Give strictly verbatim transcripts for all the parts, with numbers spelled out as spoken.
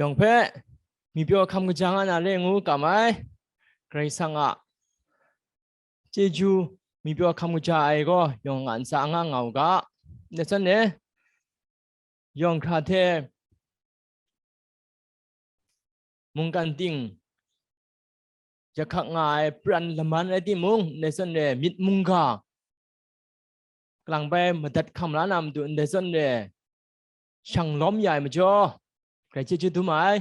yawng hpe ngmipyaw hkam kaja nga na re ngu kam ai. Karai Kasang a chyeju ngmipyaw hkam kaja ai gaw yawng a ntsa nga nga u ga. Ndai zawn e, yawng hkra hte mungkan ting jahkak nga ai pran laman rai timung, ndai zawn e myit mungga kalang bai madat hkam la na matu ndai zawn e shang lawm ya ai majaw, grai chyeju dum ai.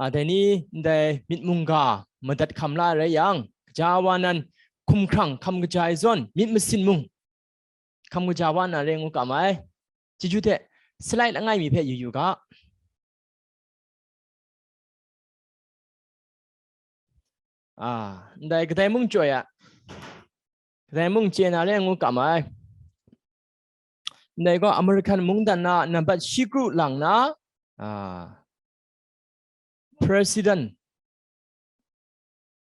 A, dai ni ndai myit mungga madat hkam la ai rai yang, kaja wa nan hkumhkrang hkam kaja ai zawn myit masin mung hkam kaja wa na re ngu kam ai. Chyeju hte, slide langai mi hpe yu yu ga. A, ndai kadai mung chyoi a, kadai mung chye na re ngu kam ai. Ndai gaw American mungdan na nambat shi kru lang na, a, President,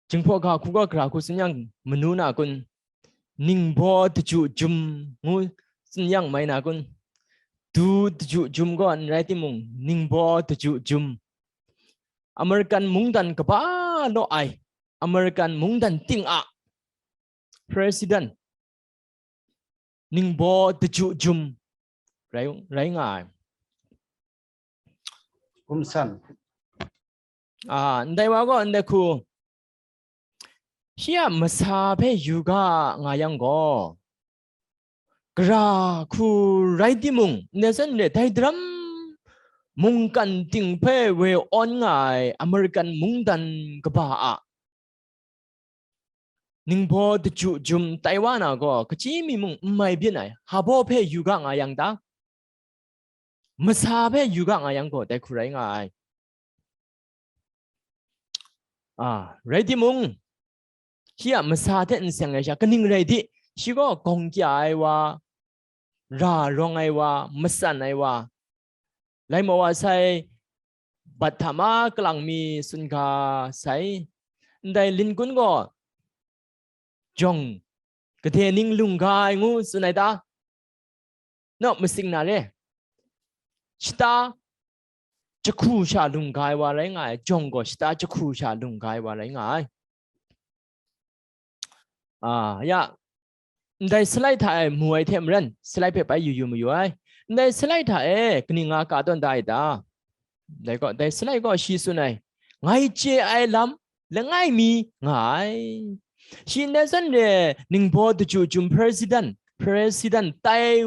Jinghpaw ga hku gaw gara hku tsun yang manu na kun, ningbaw daju jum ngu tsun yang mai na kun, du daju jum gaw n rai timung, ningbaw daju jum, American mungdan kaba law ai, American mungdan ting a President, ningbaw daju jum rai, rai nga ai. Gumsan. A, ndai wa gaw ndai hku, shi a masa hpe yu ga nga yang gaw, gara hku rai timung, ndai zawn e dai daram mungkan ting hpe woi awn nga ai American mungdan kaba a ningbaw daju jum tai wa na gaw, kaji mi mung n mai byin ai, hpa baw hpe yu ga nga yang ta? Masa hpe yu ga nga yang gaw, dai hku rai nga ai. A, rai timung, shi a masa hte n seng ai sha, kaning rai di, shi gaw gawng kya ai wa, ra rawng ai wa, matsan ai wa, lai mawa sai, bat hta ma kalang mi tsun ga sai, ndai lingun gaw jawng gade ning lung ga ai ngu tsun ai ta? Naw, masing na re. Shata jahku sha lung ga ai wa rai nga ai, jawng gaw shata jahku sha lung ga ai wa rai nga ai. A, ya, ndai slide hta e mu ai hte maren, slide hpe bai yu yu mayu ai. Ndai slide hta e kaning nga ka tawn da ai ta? Dai gaw, dai slide gaw shi tsun ai, ngai chye ai lam langai mi nga ai. Shi ndai zawn re ningbaw daju jum president, president tai,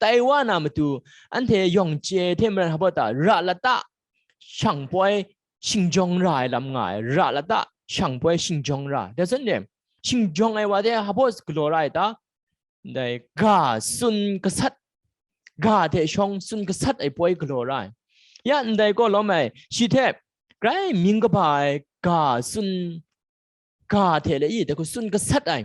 tai wa na matu, anhte yawng chye hte maren hpa ta, ra lata, shang poi shingjawng ra ai lam nga ai, ra lata, shang poi shingjawng ra. Dai zawn re, shingjawng ai wa de hpa galaw ra ai ta? Ndai ga tsun gasat, ga hte shawng tsun gasat ai poi galaw ra ai. Ya ndai gaw lawm ai, shi hte grai mying kaba ai ga tsun, ga hte le i, dai hku tsun gasat ai.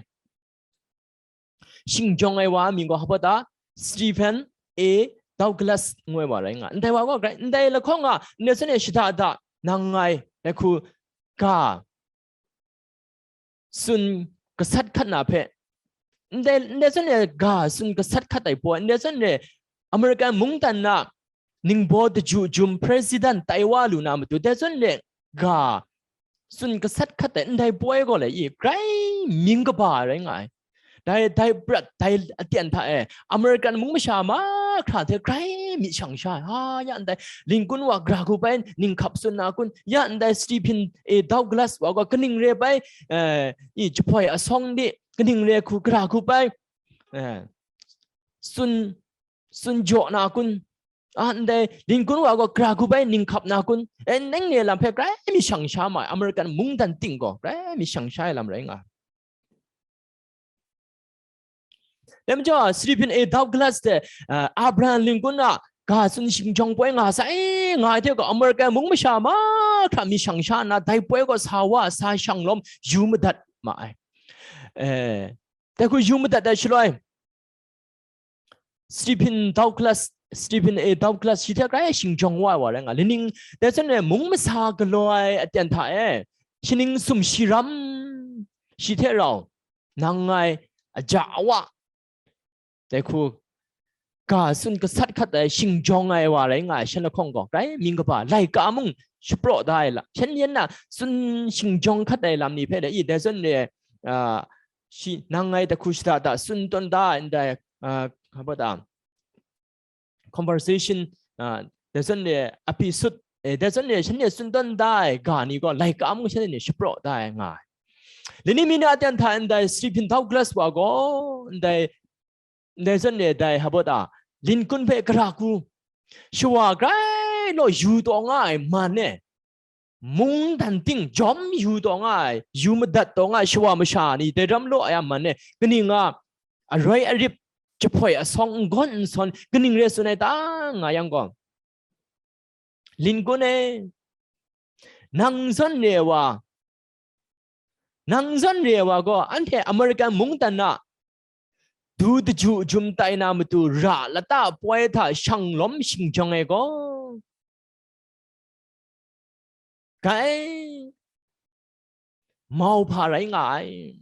Shingjawng ai wa a mying gaw hpa ta? Stephen A. Douglas ngu ai wa rai nga. Ndai wa gaw grai, ndai lahkawng a, ndai zawn e shada da, nang ngai, dai hku ga tsun gasat hkat na hpe, ndai, ndai zawn e ga tsun gasat hkat ai poi, ndai zawn e American mungdan na ningbaw daju jum president tai wa lu na matu, dai zawn e ga tsun gasat hkat ai ndai poi gaw le i, grai mying kaba rai nga ai. Dai, dai prat, dai aten hta e, American mung masha mahkra hte grai myit shang sha ai. Ha, ya ndai, lingun wa gara hku bai ninghkap tsun na kun, ya ndai, Stephen A. Douglas wa gaw kaning re bai, eh, i jahpoi asawng de, kaning re hku gara hku bai, eh, tsun, tsun jaw na kun, a, ndai, lingun wa gaw gara hku bai ninghkap na kun, e, nang ne lam hpe grai myit shang sha ma ai, American mungdan ting gaw grai myit shang sha ai lam rai nga ai. Dai majaw, Stephen A. Douglas hte, uh, Abraham Lincoln a ga tsun shingjawng poi nga sai, nga ai hte gaw, America mung masha mahkra myit shang sha nna, dai poi gaw sa wa, sa shang lawm yu madat ma ai. Eh, dai hku yu madat ai shaloi, Stephen Douglas, Stephen A. Douglas, shi hte grai shingjawng wa ai wa rai nga, laning dai zawn e mung masa galaw ai aten hta e, shaning sum shi ram, shi hte rau, nang ngai aja awa, dai hku ga tsun gasat hkat ai shingjawng ai wa rai nga ai, shan lahkawng gaw, grai mying kaba, laika mung shapraw da ai lam, shan yan na tsun shingjawng hkat ai lam ni hpe dai, i, dai zawn re, a, shi, nang ngai dahku shada da tsun tawn da ai ndai, a, hpa da, conversation, a, dai zawn re, a pyi sut, e, dai zawn re, shan ni tsun tawn da ai ga ni gaw, laika mung shan ni shapraw da ai nga ai. Lani mi na ten hta ndai Stephen Douglas wa gaw, ndai, ndai zawn re, dai hpa da, Lincoln hpe gara hku, shawa grai law yu taw nga ai man e, mungdan ting jawm yu taw nga ai, yu madat taw nga ai shawa masha ni, dai ram law ai a man e, kaning a aroi arip, jahpoi asawng, n gawn n sawn, kaning re tsun ai ta nga yang gaw, Lincoln e, nang zawn re ai wa, nang zawn re ai wa gaw, anhte American mungdan a du daju jum tai na matu ra lata poi hta shanglawm shingjawng ai gaw, grai mau hpa rai nga ai.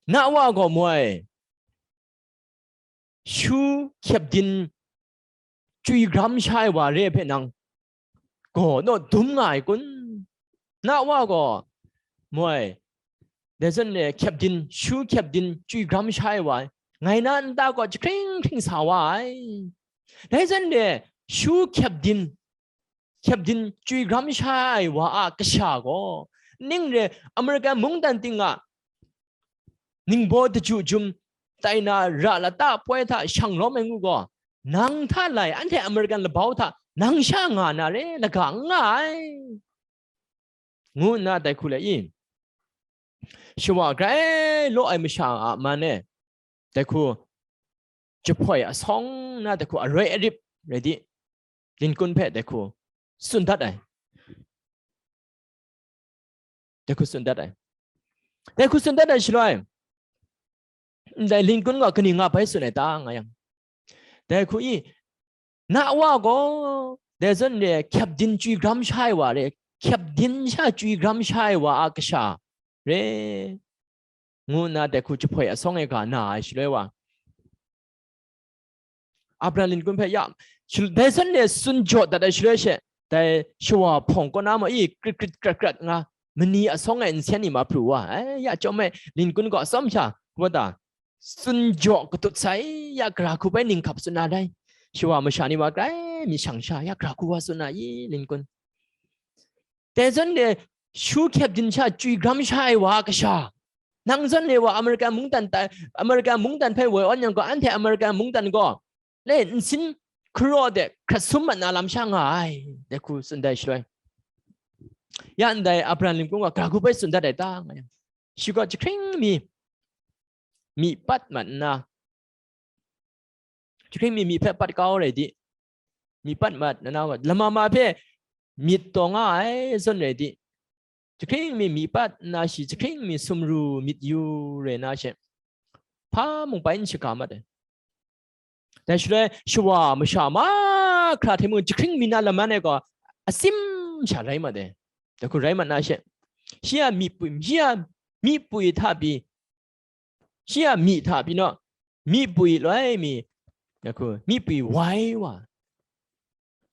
Na wa gaw moi, shu hkyep din chyoi gram sha ai wa re hpe nang gaw naw dum nga ai kun? Na wa gaw moi, dai zawn e hkyep din, shu hkyep din chyoi gram sha ai wa, ngai na nta gaw jahkring hkring sa wa ai. Dai zawn e shu hkyep din, hkyep din chyoi gram sha ai wa a kasha gaw, ning re American mungdan ting a ningbaw daju jum tai na ra lata poi hta shanglawm ai ngu gaw, nang hta lai anhte American labau hta nang sha nga na re laga n nga ai, ngu nna dai hku le i, shawa grai law ai masha a man e, dai hku jahpoi asawng na dai hku aroi arip rai di, Lincoln hpe dai hku tsun dat ai. Dai hku tsun dat ai. Dai hku tsun dat ai shaloi, ndai Lincoln gaw kaning nga bai tsun ai ta nga yang, dai hku i, na wa gaw dai zawn re hkyep din chyoi gram sha ai wa re, hkyep din sha chyoi gram sha ai wa a kasha re, ngu nna dai hku jahpoi asawng e ga na ai shaloi wa, Abraham Lincoln hpe ya, shal-, dai zawn e tsun jaw dat ai shaloi she, dai shawa hpawng kaw na ma i, krit krit krat krat nga, mani asawng e nsen ni ma pru wa ai, ya chyawm e, Lincoln gaw atsawm sha, wa ta, tsun jaw katut sai, ya gara hku bai ning hkap tsun na dai, shawa masha ni wa grai mi shang sha, ya gara hku wa tsun na i, Lincoln? Dai zawn e shu hkyep din sha chyoi gram sha ai wa a kasha, nang zawn e wa American mungdan tai, American mungdan hpe woi awn yang gaw, anhte American mungdan gaw le nsin hkaraw de hkrat sum mat na lam sha nga ai, dai hku tsun dai shaloi, ya ndai Abraham Lincoln gaw gara hku bai tsun dat ai ta nga yang, shi gaw jahkring mi, mi pat mat nna, jahkring mi, mi hpe pat kau rai di, mi pat mat nna, lama ma hpe myit taw nga ai zawn rai di, jahkring mi, mi pat nna shi jahkring mi sumru myit yu rai na she, hpa mung bai n shaga mat ai. Dai shaloi, shawa masha mahkra hte mung jahkring mi na laman e gaw, asim sha rai mat ai. Dai hku rai mat na she, shi a myi pwi, shi a myi pwi hta pyi, shi a myi hta pyi naw, myi pwi loi mi, dai hku, myi pwi wai wa,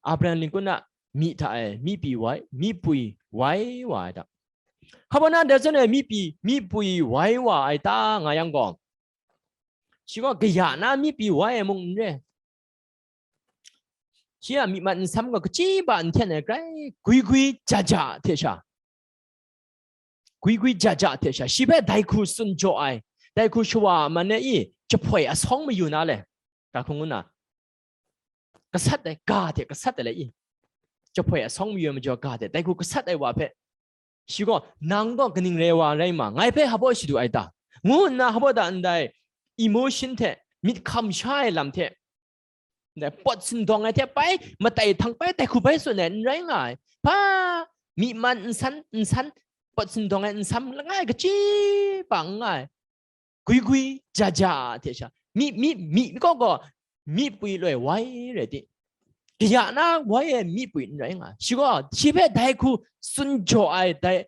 Abraham Lincoln a myi hta e myi pyi wai, myi pwi wai wa ai ta. Hkaba na dai zawn e myi pyi, myi pwi wai wa ai ta nga yang gaw, shi gaw kaya na myi pyi wai ai mung n re. Shi a myi man nsam gaw kachyi ba nhten ai grai gwi gwi ja ja hte sha, gwi gwi ja ja hte sha, shi hpe dai hku tsun jaw ai, dai hku shawa man e i jahpoi asawng mayu na le, ga hku ngu na, gasat ai, ga hte gasat ai le i, jahpoi asawng mayu ai majaw ga hte dai hku gasat ai wa hpe, shi gaw, nang gaw kaning re wa rai ma, ngai hpe hpa shadu ai ta? Ngu nna hpa da ndai emotion hte, myit hkam sha ai lam hte, ndai pawt sindawng ai hte pai, matai htang pai, dai hku bai tsun ai n rai nga ai. Hpa, myi man nsan, nsan, pawt sindawng ai nsam langai kachyi pa n nga ai. Gwi gwi, ja ja hte sha, myi, myi, myi kaw gaw, myi pwi loi wai rai di, kaya na wai e myi pwi n rai nga ai. Shi gaw, shi hpe dai hku tsun jaw ai, dai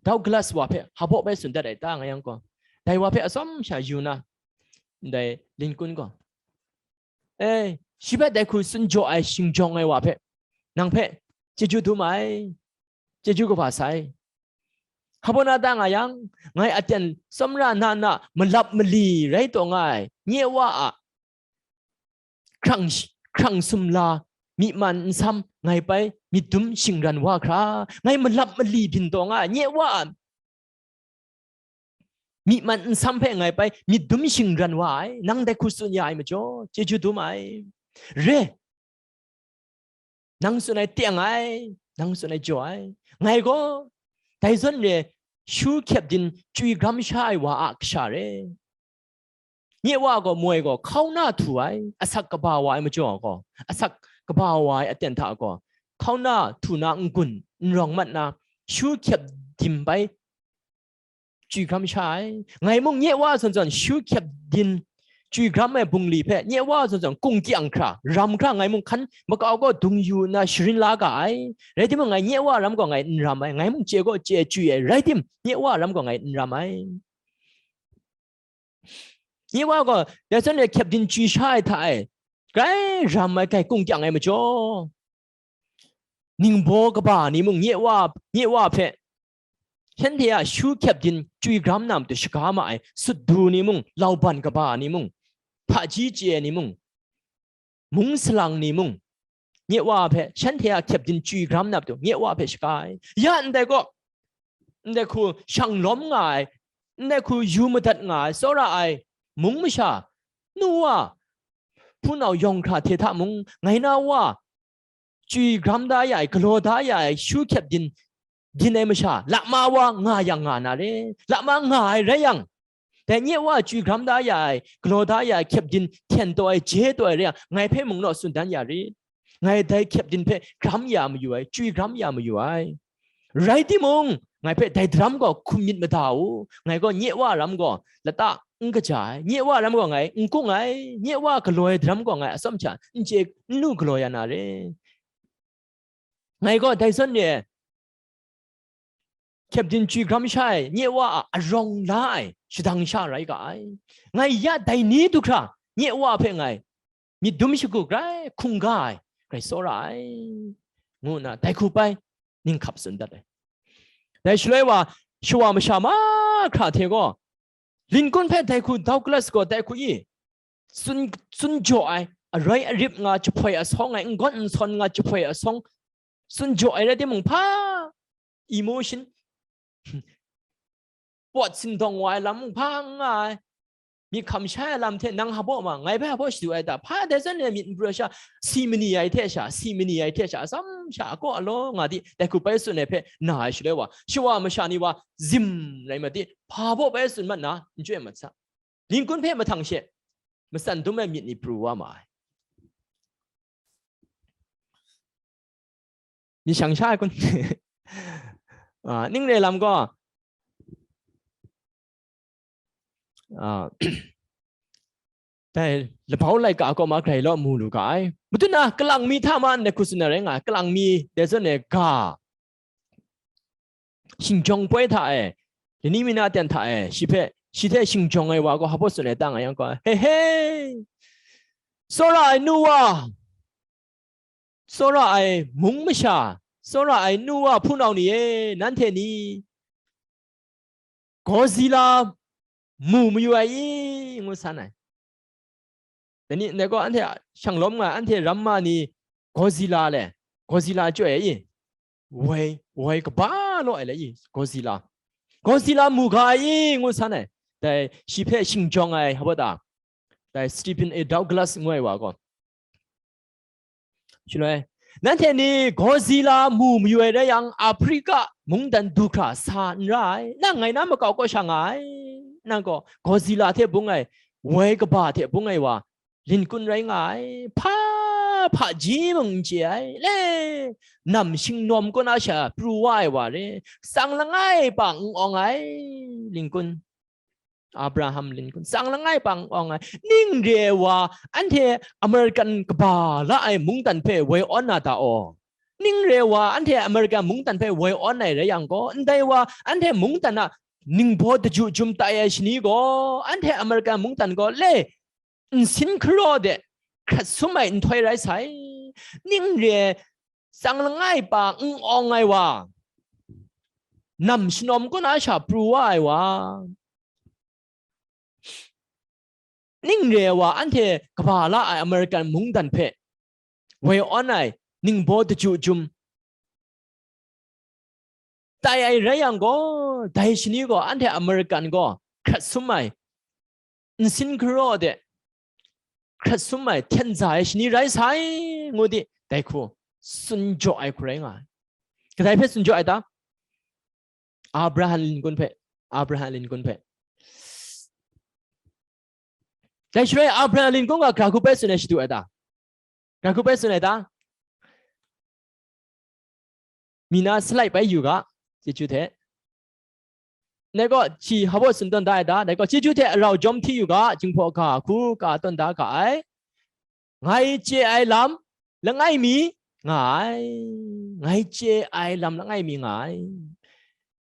Douglas wa hpe hpa bai tsun dat ai ta nga yang gaw, dai wa hpe atsawm sha yu na, ndai linkun gaw, e, shi hpe dai hku tsun jaw ai shingjawng ai wa hpe, nang hpe chyeju dum ai, chyeju kaba sai. Hpa na ta nga yang, ngai aten tsawmra na na malap mali rai taw nga ai, nye wa a hkrang, hkrang sumla, myi man nsam ngai pai myit dum shingran wa hkra, ngai malap mali byin taw nga ai, nye wa a myi man nsam hpe ngai pai myit dum shingran wa ai, nang dai hku tsun ya ai majaw, chyeju dum ai. Re, nang tsun ai teng ai, nang tsun ai jaw ai. Ngai gaw, dai zawn re, shu hkyep din chywi gram sha ai wa a kasha re. Nye wa gaw moi gaw hkauna htu ai, asak kaba wa ai majaw gaw, asak kaba wa ai aten hta gaw, hkauna htu na n-gun, n rawng mat na, shu hkyep din bai chywi gram sha ai. Ngai mung nye wa zawn zawn shu hkyep din chywi gram ai bungli hpe nye wa zawn zawn kung kyang hkra, ram hkra ngai mung hkan makau gaw dung yu nna sharin la ga ai. Rai timung, ngai nye wa ram gaw ngai n ram ai, ngai mung chye gaw chye chywi ai, rai tim, nye wa ram gaw ngai n ram ai. Nye wa gaw, dai zawn e hkyep din chywi sha ai hta e, grai ram ai, grai kung kyang ai majaw, ningbaw kaba ni mung nye wa, nye wa hpe, shanhte a shu hkyep din chywi gram na matu shaga ma ai, sutdu ni mung, lauban kaba ni mung, hpaji chye ni mung, mung salang ni mung, nye wa hpe, shanhte a hkyep din chywi gram na matu, nye wa hpe shaga ai. Ya ndai gaw, ndai hku shang lawm nga ai, ndai hku yu madat nga ai, tsawra ai, mung masha, nu wa, hpunau yawng hkra hte hta mung, ngai na wa, chywi gram da ya ai, galaw da ya ai, shu hkyep din, din ai masha, lama wa nga yang nga na re, lama nga ai rai yang, dai nye wa chywi gram da ya ai, galaw da ya ai, hkyep din hten taw ai, je taw ai rai yang, ngai hpe mung naw tsun dan ya rit. Ngai dai hkyep din hpe gram ya mayu ai, chywi gram ya mayu ai. Rai timung, ngai hpe dai daram gaw hkum myit mada u. Ngai gaw nye wa ram gaw lata n kaja ai, nye wa ram gaw ngai n kung ai, nye wa galaw ai daram gaw ngai atsawm sha n chye, n lu galaw ya na re. Ngai gaw dai zawn e, hkyep din chywi gram sha ai, nye wa a arawng la ai shadang sha rai ga ai. Ngai ya dai ni du hkra, nye wa hpe ngai myit dum shagu grai hkungga ai, grai tsawra ai, ngu nna dai hku bai ninghkap tsun dat ai. Dai shaloi wa, shawa masha mahkra hte gaw, linkun hpe dai hku Douglas gaw dai hku i, tsun, tsun jaw ai, aroi arip nga jahpoi asawng ai, n-gawn n sawn nga jahpoi asawng, tsun jaw ai rai timung, hpa emotion, pawt sindawng wa ai lam mung hpa n nga ai, myit hkam shai ai lam hte nang hpa ma, ngai hpe hpa shadu ai ta, hpa dai zawn e myit n pru ai sha, si mani ai hte sha, si mani ai hte sha, atsam sha, akaw alaw nga di, dai hku bai tsun ai hpe na ai shaloi wa, shawa masha ni wa zim rai mat di, hpa baw bai tsun mat na, n chye mat sa. Linkun hpe mahtang she, matsan dum ai myit ni pru wa ma ai. Myit shang sha ai kun? Ah, ning re lam gaw, ah, dai labau laika kaw ma grai law mu lu ga ai. Madu na, kalang mi hta ma ndai hku tsun ai rai nga ai. Kalang mi dai zawn e ga, shingjawng poi hta e, lani mi na ten hta e, shi hpe, shi hte shingjawng ai wa gaw hpa baw tsun ai ta nga yang gaw, he he, tsawra ai nu wa, tsawra ai mung masha, tsawra ai nu wa hpunau ni e, nanhte ni Godzilla mu mayu ai i? Ngu san ai. Dai ni ndai gaw anhte a shanglawm nga ai, anhte ramma ni Godzilla le, Godzilla chyoi ai i? Woi, woi kaba law ai le i? Godzilla. Godzilla mu ga ai i? Ngu san ai. Dai shi hpe shingjawng ai, hpa ta? Dai Stephen A. Douglas ngu ai wa gaw, shaloi, nanhte ni Godzilla mu mayu ai rai yang, Afrika mungdan du hkra sa n ra ai, nang ngai na makau kaw sha nga ai, nang gaw Godzilla hte bung ai, woi kaba hte bung ai wa, linkun rai nga ai, hpa hpaji mung n chye ai, le, nam shingnawm kaw na sha pru wa ai wa re, tsang langai pa n awng ai, linkun. Abraham Lincoln, tsang langai pa n awng ai, ning re ai wa, anhte American kaba la ai mungdan hpe woi awn na ta aw? Ning re ai wa, anhte American mungdan hpe woi awn ai rai yang gaw, ndai wa, anhte mungdan a ningbaw daju jum tai ai shani gaw, anhte Amerikan mungdan gaw le nsin hkaraw de hkrat sum ai nhtoi rai sai. Ning re ai, tsang langai pa n awng ai wa, nam shanawm kaw na sha pru wa ai wa, ning re ai wa, anhte kaba la ai American mungdan hpe woi awn ai ningbaw daju jum tai ai rai yang gaw, dai shani gaw anhte American gaw hkrat sum ai, nsin hkaraw de hkrat sum ai, hten za ai shani rai sai, ngu di, dai hku tsun jaw ai hku rai nga ai. Kadai hpe tsun jaw ai ta? Abraham Lincoln hpe, Abraham Lincoln hpe. Dai shaloi Abraham Lincoln ga gara hku bai tsun ai shadu ai ta? Gara hku bai tsun ai ta? Mi na slide bai yu ga, chyeju hte. Dai gaw, shi hpa baw tsun tawn da ai ta? Dai gaw, chyeju hte arau jawm hti yu ga, Jinghpaw ga hku ka tawn da ga ai. Ngai chye ai lam langai mi nga ai. Ngai chye ai lam langai mi nga ai.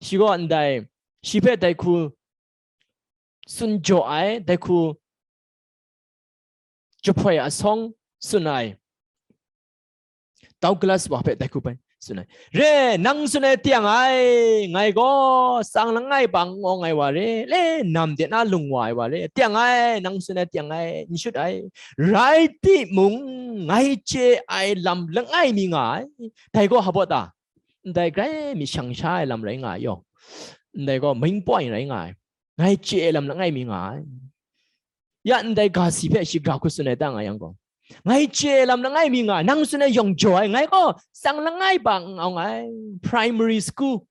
Shi gaw ndai, shi hpe dai hku tsun jaw ai, dai hku jahpoi asawng tsun ai, Douglas wa hpe dai hku bai tsun ai. Re, nang tsun ai tiang ai, ngai gaw tsang langai bang n awng ai wa re, le nam de na lung wa ai wa re, tiang ai, nang tsun ai tiang ai, n shut ai. Rai timung, ngai chye ai lam langai mi nga ai. Dai gaw hpa baw ta? Ndai grai mi shang sha ai lam rai nga ai yaw, ndai gaw main point rai nga ai. Ngai chye ai lam langai mi nga ai. Ya ndai ga si hpe shi gara hku tsun ai ta nga yang gaw, ngai chye ai lam langai mi nga ai, nang tsun ai yawng jaw ai, ngai gaw tsang langai bang n awng ai. Primary school,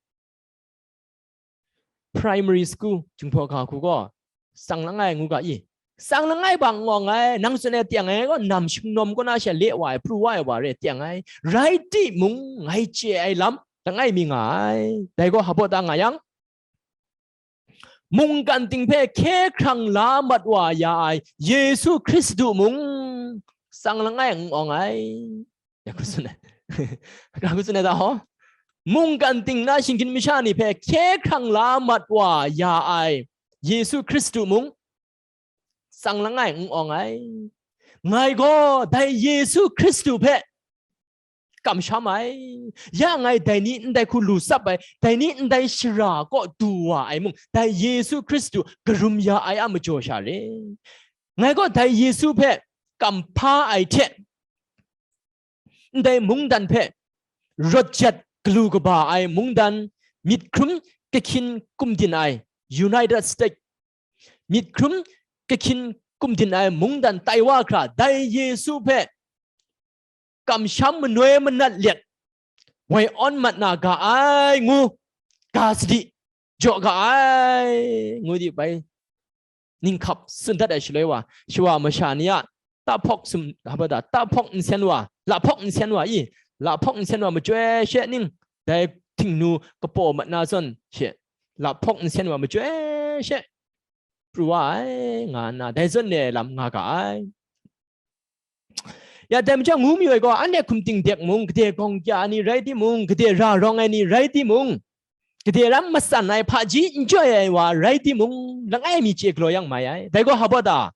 primary school, Jinghpaw ga hku gaw tsang langai ngu ga i, tsang langai bang n awng ai, nang tsun ai tiang ai gaw, nam shanawm kaw na sha le wa ai, pru wa ai wa re tiang ai. Rai timung, ngai chye ai lam langai mi nga ai. Dai gaw hpa baw ta nga yang, mungkan ting hpe hkye hkrang la mat wa ya ai Yesu Hkristu mung tsang langai n awng ai. Ya hku tsun ai. Gara hku tsun ai ta haw? Mungkan ting na shinggyim masha ni hpe hkye hkrang la mat wa ya ai Yesu Hkristu mung tsang langai n awng ai. Ngai gaw dai Yesu Hkristu hpe kamsham ai. Ya ngai dai ni ndai hku lu tsap ai, dai ni ndai shara kaw du wa ai mung, dai Yesu Hkristu karum ya ai a majaw sha re. Ngai gaw dai Yesu hpe kamhpa ai hte, ndai mungdan hpe rawt jat galu kaba ai mungdan, myit hkrum kahkyin kumdin ai United States, myit hkrum kahkyin kumdin ai mungdan tai wa hkra, dai Yesu hpe kamsham manoi manat let woi awn mat na ga ai ngu, ga sadi jaw ga ai ngu di bai, ninghkap tsun dat ai shaloi wa, shawa masha ni a tahpawk sum, hpa da, tahpawk nsen wa, lahpawk nsen wa i, lahpawk nsen wa machyoi she ning, dai htingnu kapaw mat na zawn she, lahpawk nsen wa machyoi she pru wa ai, nga nna dai zawn re ai lam nga ga ai. Ya, dai majaw ngu mayu ai gaw, anhte hkum ting dek mung, gade gawng kya ai ni rai timung, gade ra rawng ai ni rai timung, gade ram matsan ai, hpaji n joi ai wa rai timung, langai mi chye galaw yang mai ai. Dai gaw hpa baw ta?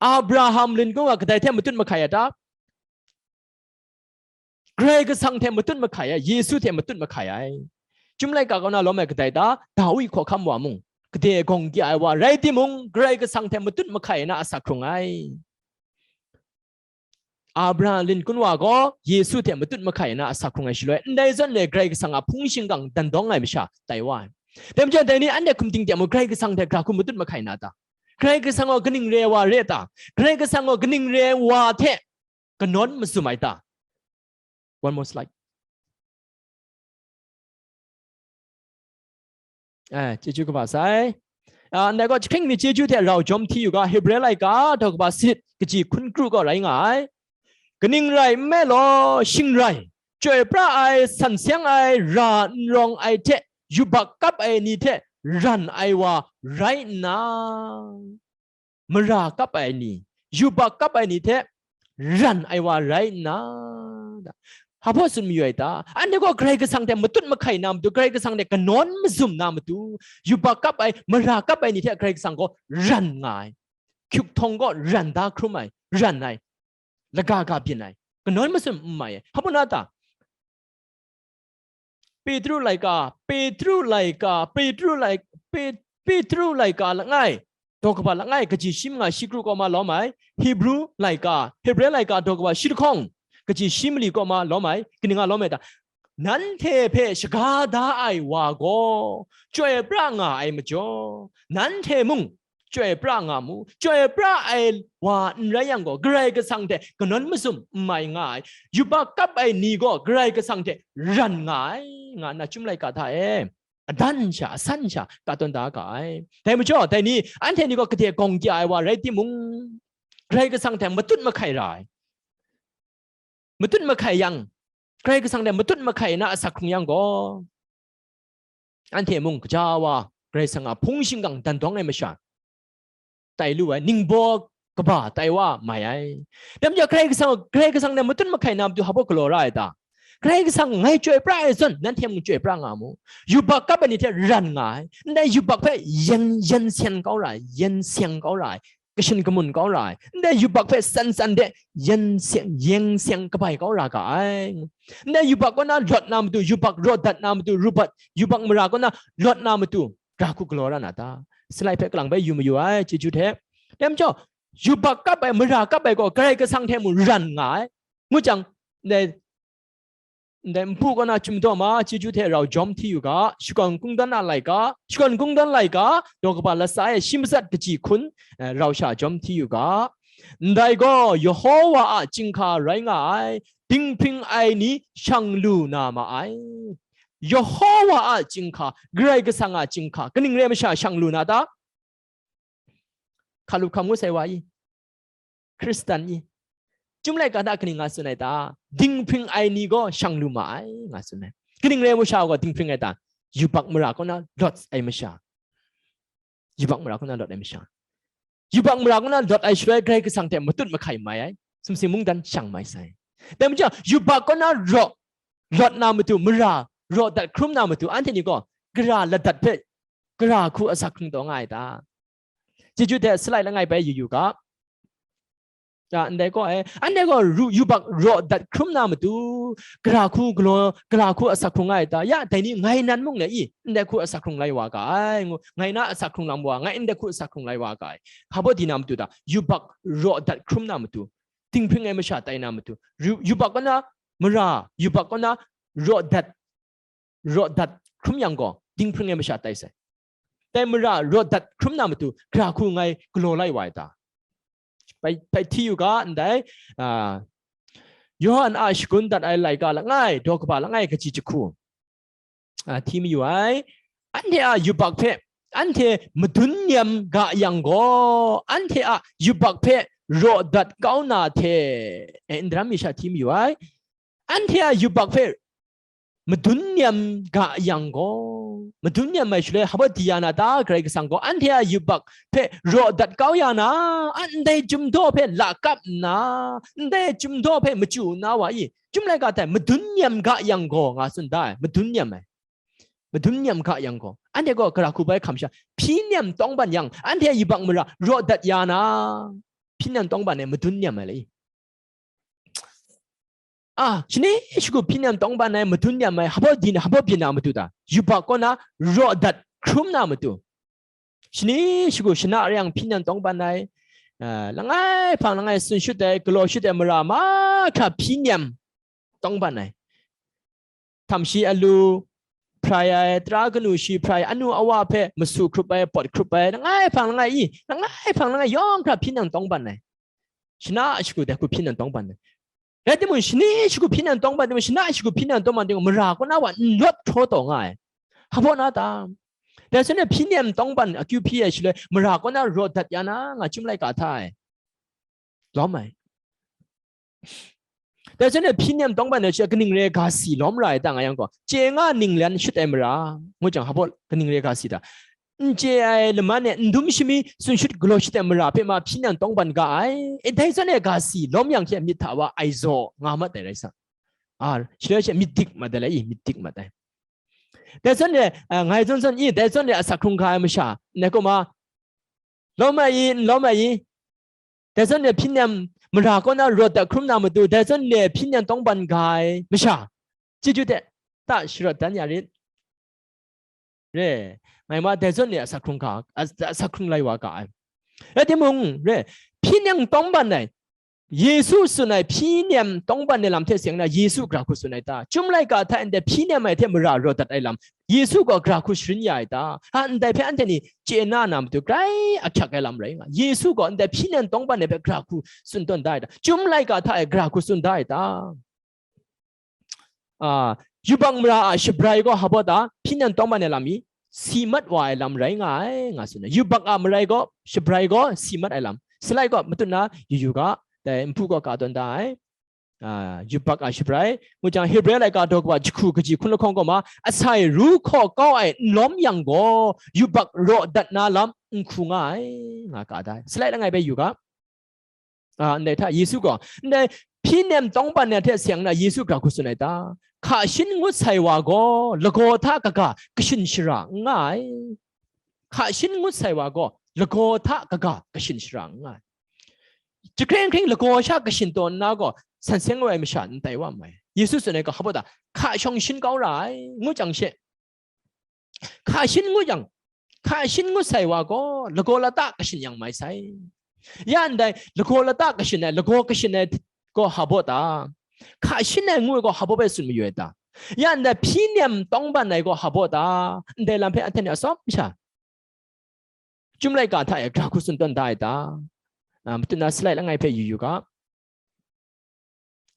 Abraham Lincoln a kadai hte matut mahkai ai ta? Karai Kasang hte matut mahkai ai, Yesu hte matut mahkai ai. Chyum laika kaw na lawm ai kadai ta? Dawi hkawhkam wa mung, gade gawng kya ai wa rai timung, Karai Kasang hte matut mahkai ai na asak hkrung ai. Abraham Lincoln wa gaw Yesu hte matut mahkai ai na asak hkrung ai shaloi, ndai zawn e Karai Kasang a hpung shingkang dan dawng ai masha tai wa ai. Dai majaw, dai ni anhte hkum ting dek mung, Karai Kasang hte gara hku matut mahkai na ta? Karai Kasang gaw kaning re ai wa re ta? Karai Kasang gaw kaning re ai wa hte kanawn mazum ai ta? One more slide. Eh, chyeju kaba sai. Ah, ndai gaw, jahkring mi chyeju hte rau jawm hti yu ga, Hebre laika daw kaba sanit kaji hkun kru gaw rai nga ai. Kaning rai nme law, shing rai, chyoi pra ai, san seng ai, ra n rawng ai hte yubak kap ai ni hte ran ai wa rai nna, mara kap ai ni, yubak kap ai ni hte ran ai wa rai nna, Hpa tsun mayu ai ta? Anhte gaw Karai Kasang hte matut mahkai na matu, Karai Kasang hte kanawn mazum na matu, yubak kap ai, mara kap ai ni hte Karai Kasang gaw ran nga ai. Hkyuk htawng gaw ran da hkrum ai, ran ai, laga ga byin ai, kanawn mazum n mai ai. Hpa na ta? Petru laika, Petru laika, Petru lai, Pe-, Petru laika langai, daw kaba langai, kaji shi manga shi kru kaw ma lawm ai, Hebru laika, Hebre laika daw kaba shi lahkawng, kaji shi mali kaw ma lawm ai, kaning a lawm ai ta? Nanhte hpe shaga da ai wa gaw chyoi pra nga ai majaw, nanhte mung chyoi pra nga mu. Chyoi pra ai wa n rai yang gaw, Karai Kasang hte kanawn mazum n mai nga ai, yubak kap ai ni gaw Karai Kasang hte ran nga ai, nga nna chyum laika hta e adan sha, asan sha ka tawn da ga ai. Dai majaw, dai ni, anhte ni gaw gade gawng kya ai wa rai timung, Karai Kasang hte matut mahkai ra ai. Matut mahkai yang, Karai Kasang hte matut mahkai na asak hkrung yang gaw, anhte mung gaja wa Karai Kasang a hpung shingkang dan dawng ai masha tai lu ai, ningbaw kaba tai wa mai ai. Dai majaw, Karai Kasang, Karai Kasang hte matut mahkai na matu hpa galaw ra ai ta? Karai Kasang ngai chyoi pra ai zawn, nanhte mung chyoi pra nga mu. Yubak kap ai ni hte ran nga ai, ndai yubak hpe yen, yen seng kau ra ai, yen seng kau ra ai, kashin kamun kau ra ai, ndai yubak hpe san san de yen seng, yen seng kabai kau ra ga ai. Ndai yubak kaw na lawt na matu, yubak raw dat na matu, rubat, yubak mara kaw na lawt na matu, gara hku galaw ra na ta? Salai hpe kalang bai yu mayu ai, chyeju hte. Dai majaw, yubak kap ai, mara kap ai gaw Karai Kasang hte mung ran nga ai. Ngu jang, ndai, ndai npu kaw na chyum daw ma, chyeju hte rau jawm hti yu ga, shakawn kungdawn a laika, shakawn kungdawn laika, daw kaba latsa e shi matsat kaji hkun, eh, rau sha jawm hti yu ga. Ndai gaw Yehowa a chyinghka rai nga ai, dinghpring ai ni shang lu na ma ai. Yehowa a chyinghka, Karai Kasang a chyinghka, kaning re ai masha shang lu na ta? Hkalup hkam ngut sai wa i, Hkristan i, Chyum laika hta kaning nga tsun ai ta? Dinghpring ai ni gaw shang lu ma ai, nga tsun ai. Kaning rai masha gaw dinghpring ai ta? Yubak mara kaw na lawt ai masha. Yubak mara kaw na lawt ai masha. Yubak mara kaw na lawt ai shaloi, Karai Kasang hte matut mahkai mai ai, sumsing mungdan shang mai sai. Dai majaw, yubak kaw na raw, lawt na matu, mara raw dat hkrum na matu, anhte ni gaw gara ladat hpe, gara hku asak hkrung taw nga ai ta? Chyeju hte salai langai bai yu yu ga. Ya, ndai gaw, eh, anhte gaw ru-, yubak raw dat hkrum na matu, gara hku galaw, gara hku asak hkrung nga ai ta? Ya, dai ni ngai nan mung le i, ndai hku asak hkrung lai wa ga ai, ngu, ngai na asak hkrung lam wa, ngai ndai hku asak hkrung lai wa ga ai. Hpa baw di na matu ta? Yubak raw dat hkrum na matu, dinghpring ai masha tai na matu, ru-, yubak kaw na mara, yubak kaw na raw dat, raw dat hkrum yang gaw, dinghpring ai masha tai sai. Dai mara raw dat hkrum na matu, gara hku ngai galaw lai wa ai ta? Bai, bai hti yu ga, ndai, a, Yawhan a shagun dat ai laika langai, daw kaba langai kaji jahku, a, hti mayu ai. Anhte a yubak hpe, anhte madun nem ga yang gaw, anhte a yubak hpe raw dat kau na hte, e, ndaram mi sha hti mayu ai. Anhte a yubak hpe madun nem ga yang gaw, madun nem ai shaloi, hpa baw di ya na ta? Karai Kasang gaw anhte a yubak hpe raw dat kau ya na, a, ndai chyum daw hpe lakap nna, ndai chyum daw hpe machyu nna wa i, Chyum laika hta madun nem ga yang gaw, nga tsun da ai, madun nem ai. Madun nem ga yang gaw, anhte gaw gara hku bai hkam sha, hpyi nem tawngban yang, anhte a yubak mara raw dat ya na, hpyi nem tawngban ai, madun nem ai le i. A, shani shagu hpyi nem tawngban ai, madun nem ai, hpa baw di na, hpa baw byin na matu ta? Yubak kaw na raw dat hkrum na matu, shani shagu shana reng hpyi nem tawngban ai, a, langai hpang langai tsun shut ai, galaw shut ai mara mahkra hpyi nem tawngban ai. Htam shi alu hprai ai, tara kanu shi hprai, anu awa hpe masu hkrup ai, pawt hkrup ai, langai hpang langai i, langai hpang langai yawng hkra hpyi nem tawngban ai. Shana shagu dai hku hpyi nem tawngban ai. Rai timung, shani shagu hpyi nem tawngban timung, shana shagu hpyi nem tawngban timung, mara kaw na wa n lawt hkraw taw nga ai. Hpa baw na ta? Dai hte hpyi nem tawngban akyu hpyi ai shaloi, mara kaw na raw dat ya na, nga Chyum laika hta e lawm ai. Dai hte hpyi nem tawngban ai shaloi, kaning re ga si lawm ra ai ta nga yang gaw, chye nga ninglen shut ai mara, ngu jang, hpa baw kaning re ga si ta? N chye ai laman e n dum shami tsun shut galaw shut ai mara hpe ma hpyi nem tawngban ga ai. E, dai zawn e ga si lawm yang hte myit hta wa ai zaw nga mat ai rai sa. A, shaloi she myit dik mat ai le i, myit dik mat ai. Dai zawn re, a, ngai zawn zawn i, dai zawn re asak hkrung ga ai masha, ndai kuma, lawm ai i, n lawm ai i, dai zawn re hpyi nem mara kaw na rawt dat hkrum na matu, dai zawn re hpyi nem tawngban ga ai masha, chyeju hte ta sharawt dan ya rit. Re, ngai ma dai zawn re asak hkrung ga, a, asak hkrung lai wa ga ai. Rai timung, re, hpyi nem tawngban ai, Yesu tsun ai hpyi nem tawngban ai lam hte seng na Yesu gara hku tsun ai ta? Chyum laika hta ndai hpyi nem ai hte mara rawt dat ai lam, Yesu gaw gara hku sharin ya ai ta? A, ndai hpe anhte ni chye na na matu grai ahkyak ai lam rai nga. Yesu gaw ndai hpyi nem tawngban ai hpe gara hku tsun tawn da ai ta? Chyum laika hta e gara hku tsun da ai ta? A, yubak mara a shabrai gaw hpa baw ta? Hpyi nem tawngban ai lam i si mat wa ai lam rai nga ai, nga tsun ai. Yubak a marai gaw, shabrai gaw si mat ai lam. Salai gaw matut na yu yu ga, dai npu gaw ka tawn da ai. A, yubak a shabrai, ngu jang Hebre laika daw kaba jahku kaji hkun lahkawng gaw ma, asai ru hkaw kau ai n lawm yang gaw, yubak raw dat na lam n hku nga ai, nga ka da ai. Salai langai bai yu ga. A, ndai hta Yesu gaw, ndai hpyi nem tawngban ai hte seng na Yesu gara hku tsun ai ta? Hka shin ngut sai wa gaw, lagaw hta kaga kashin shara n nga ai. Hka shin ngut sai wa gaw, lagaw hta kaga kashin shara n nga ai. Jahkring hkring lagaw sha kashin taw nna gaw, san seng ai masha n tai wa mai. Yesu tsun ai gaw, hpa baw ta? Hka shawng shin kau ra ai, ngu jang she, hka shin ngut yang, hka shin ngut sai wa gaw, lagaw lata kashin yang mai sai. Ya ndai, lagaw lata kashin ai, lagaw kashin ai gaw hpa baw ta? Hka shin ai ngu ai gaw hpa baw bai tsun mayu ai ta? Ya ndai, hpyi nem tawngban ai gaw hpa baw ta? Ndai lam hpe anhte ni atsawm sha, Chyum laika hta e gara hku tsun tawn da ai ta? A, matut na salai langai hpe yu yu ga.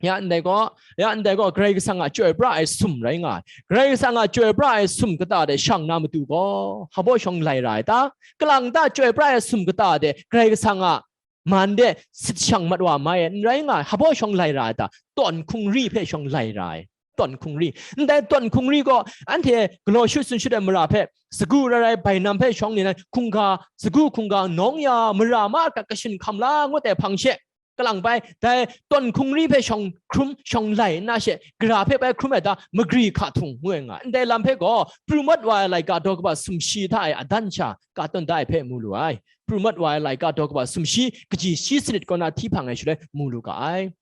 Ya ndai gaw, ya ndai gaw, Karai Kasang a chyoi pra ai sum rai nga ai. Karai Kasang a chyoi pra ai sum kata de shang na matu gaw, hpa baw shawng lai ra ai ta? Kalang ta chyoi pra ai sum kata de Karai Kasang a man de sit shang mat wa mai ai n rai nga ai, hpa baw shawng lai ra ai ta? Tawn hkungri hpe shawng lai ra ai. Tawn hkungri. Ndai tawn hkungri gaw, anhte galaw shut tsun shut ai mara hpe, sagu rai rai bainam hpe shawng ni nan, hkungga, sagu hkungga nawng ya, mara ma gat kashin hkam la ngut ai hpang she, kalang bai, dai tawn hkungri hpe shawng hkrum, shawng lai nna she, gara hpe bai hkrum ai ta? Magri hka htung ngu ai nga ai. Ndai lam hpe gaw, pru mat wa ai laika daw kaba sumshi hta e adan sha ka tawn da ai hpe mu lu ai. Pru mat wa ai laika daw kaba sumshi, kaji shi sanit kaw na hti hpang ai shaloi mu lu ga ai.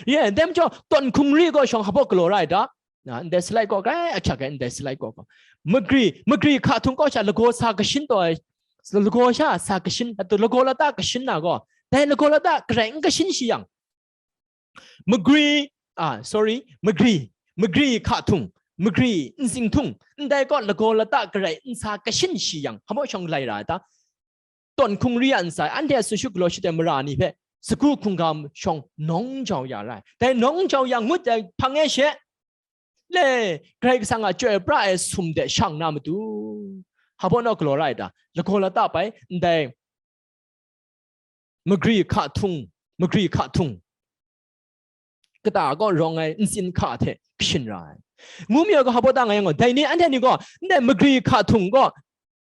Ye, ndai majaw, tawn hkungri gaw shawng hpa baw galaw ra ai ta? Na, ndai salai gaw grai ahkyak ai, ndai salai gaw gaw. Magri, magri hka htung kaw sha lagaw sa kashin taw ai, lagaw sha sa kashin, a, lagaw lata kashin na gaw, dai lagaw lata garai n kashin shi yang, magri, a, sorry, magri, magri hka htung, magri nzing htung, ndai gaw lagaw lata garai n sa kashin shi yang, hpa baw shawng lai ra ai ta? Tawn hkungri a ntsa e, anhte a tsun shut galaw shut ai mara ni hpe, sagu hkungga shawng nawng jau ya ra ai. Dai nawng jau ya ngut ai hpang e she, le, Karai Kasang a chyoi pra ai sum de shang na matu, hpa baw naw galaw ra ai ta? Lagaw lata bai, ndai magri hka htung, magri hka htung kata kaw rawng ai ntsin hka hte kashin ra ai. Ngu mi ai gaw hpa baw ta nga yang gaw, dai ni anhte ni gaw, ndai magri hka htung gaw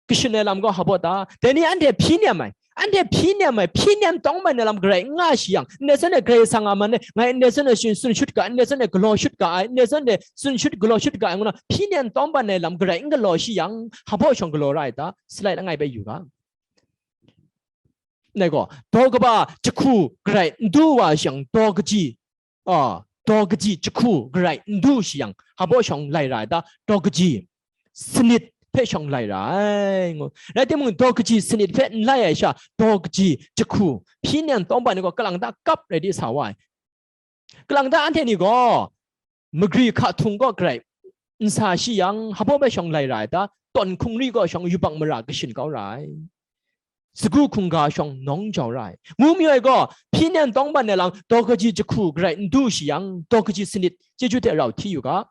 kashin ai lam gaw hpa baw ta? Dai ni anhte hpyi nem ai, anhte hpyi nem ai, hpyi nem tawngban ai lam garai n nga shi yang, ndai zawn e Karai Kasang a man e, ngai ndai zawn e tsun, tsun shut ga, ndai zawn e galaw shut ga ai, ndai zawn e tsun shut galaw shut ga ai ngu na, hpyi nem tawngban ai lam garai n galaw shi yang, hpa baw shawng galaw ra ai ta? Salai langai bai yu ga. Ndai gaw, daw kaba jahku garai n du wa shang, daw kaji, a, daw kaji jahku garai n du shi yang, hpa baw shawng lai ra ai ta? Daw kaji sanit hpe shawng lai ra ai, ngu. Rai timung, daw kaji sanit hpe n lai ai sha, daw kaji jahku, hpyi nem tawngban ni gaw kalang ta kap rai di sa wa ai. Kalang ta anhte ni gaw, magri hka htung gaw garai n sa shi yang, hpa baw bai shawng lai ra ai ta? Tawn hkungri gaw shawng yubak mara kashin kau ra ai. Sagu hkungga shawng nawng jau ra ai. Ngu mi ai gaw, hpyi nem tawngban ai lam, daw kaji jahku garai n du shi yang, daw kaji sanit, chyeju hte rau hti yu ga.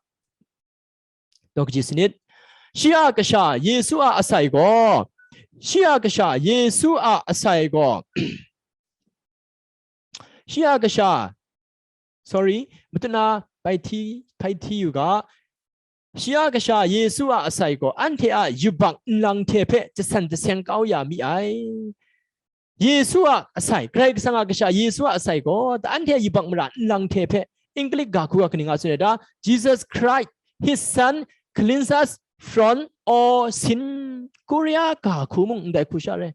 Daw kaji sanit. Shi a kasha Yesu a asai gaw, shi a kasha Yesu a asai gaw, shi a kasha, sorry, matut na bai hti, bai hti yu ga. Shi a kasha Yesu a asai gaw, anhte a yubak nlang hte hpe jasan jaseng kau ya mi ai. Yesu a asai, Karai Kasang a kasha Yesu a asai gaw, anhte a yubak mara nlang hte hpe English ga hku ga kaning nga tsun ai ta? Jesus Christ, his son, cleanse us from all sin. Korea ga hku mung ndai hku sha rai.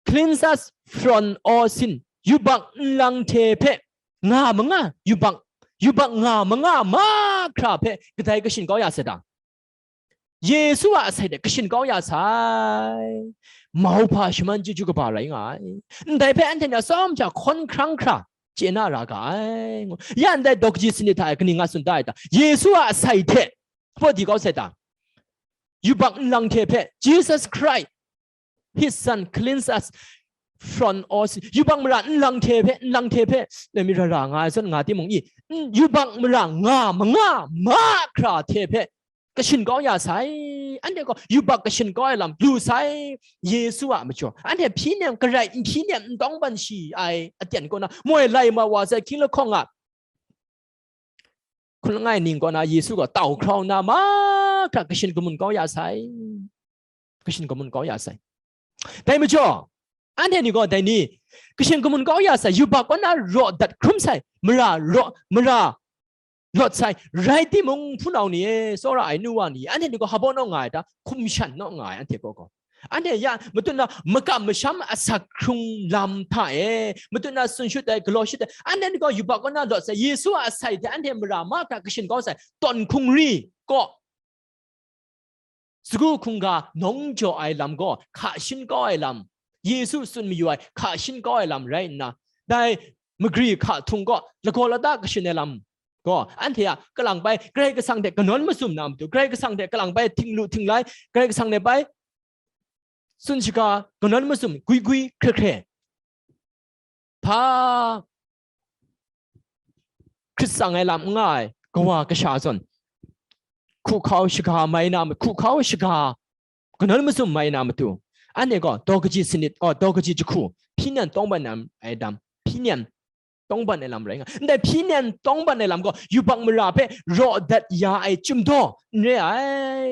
Cleanse us from all sin. Yubak nlang hte hpe nga manga, yubak, yubak nga manga mahkra hpe kadai kashin kau ya sai ta? Yesu a asai hte kashin kau ya sai. Mauhpa shaman chyeju kaba rai nga ai. Ndai hpe anhte ni a tsawm hta hkawn hkrang hkra chye na ra ga ai. Ya ndai daw kaji sanit hta e kaning nga tsun da ai ta? Yesu a asai hte hpaw di kau sai ta? Yubak nlang hte hpe, Jesus Christ, his son cleanse us from all sin. Yubak mara nlang hte hpe, nlang hte hpe, e, mi ra ra nga ai zawn nga timung i, n-, yubak mara nga manga mahkra hte hpe kashin kau ya sai. Anhte gaw yubak kashin kau ai lam lu sai. Yesu a majaw, anhte hpyi nem, garai n hpyi nem, n tawng ban shi ai aten kaw na, moi lai ma wa sai, hkying lahkawng a hkun langai ning kaw na Yesu gaw tau hkrau nna mahkra kashin kamun kau ya sai. Kashin kamun kau ya sai. Dai majaw, anhte ni gaw dai ni, kashin kamun kau ya sai, yubak kaw na raw dat hkrum sai, mara raw, mara lawt sai, rai timung, hpunau ni e, tsawra ai nu wa ni, anhte ni gaw hpa baw naw nga ai ta? Hkum shan naw nga ai, anhte kaw gaw. Anhte ya, matut na makam masham asak hkrung lam hta e, matut na tsun shut ai, galaw shut ai, anhte ni gaw yubak kaw na lawt sai, Yesu a asai hte anhte mara mahkra kashin kau sai, tawn hkungri kaw, sagu hkungga nawng jaw ai lam gaw hka shin kau ai lam, Yesu tsun mayu ai hka shin kau ai lam rai nna, dai magri hka htung kaw lagaw lata kashin ai lam gaw, anhte a kalang bai Karai Kasang hte kanawn masum na matu, Karai Kasang hte kalang bai htinglu htinglai, Karai Kasang hte bai tsun shaga kanawn masum gwi gwi hkre hkre, hpa hkrit tsang ai lam n nga ai kawa kasha zawn, hkuhkau shaga mai na, hkuhkau shaga kanawn masum mai na matu, anhte gaw daw kaji sanit, oh, daw kaji jahku, hpyi nem tawng ban ai dam, hpyi nem tawng ban ai lam rai nga. Ndai hpyi nem tawng ban ai lam gaw yubak mara hpe raw dat ya ai chyum daw n re ai.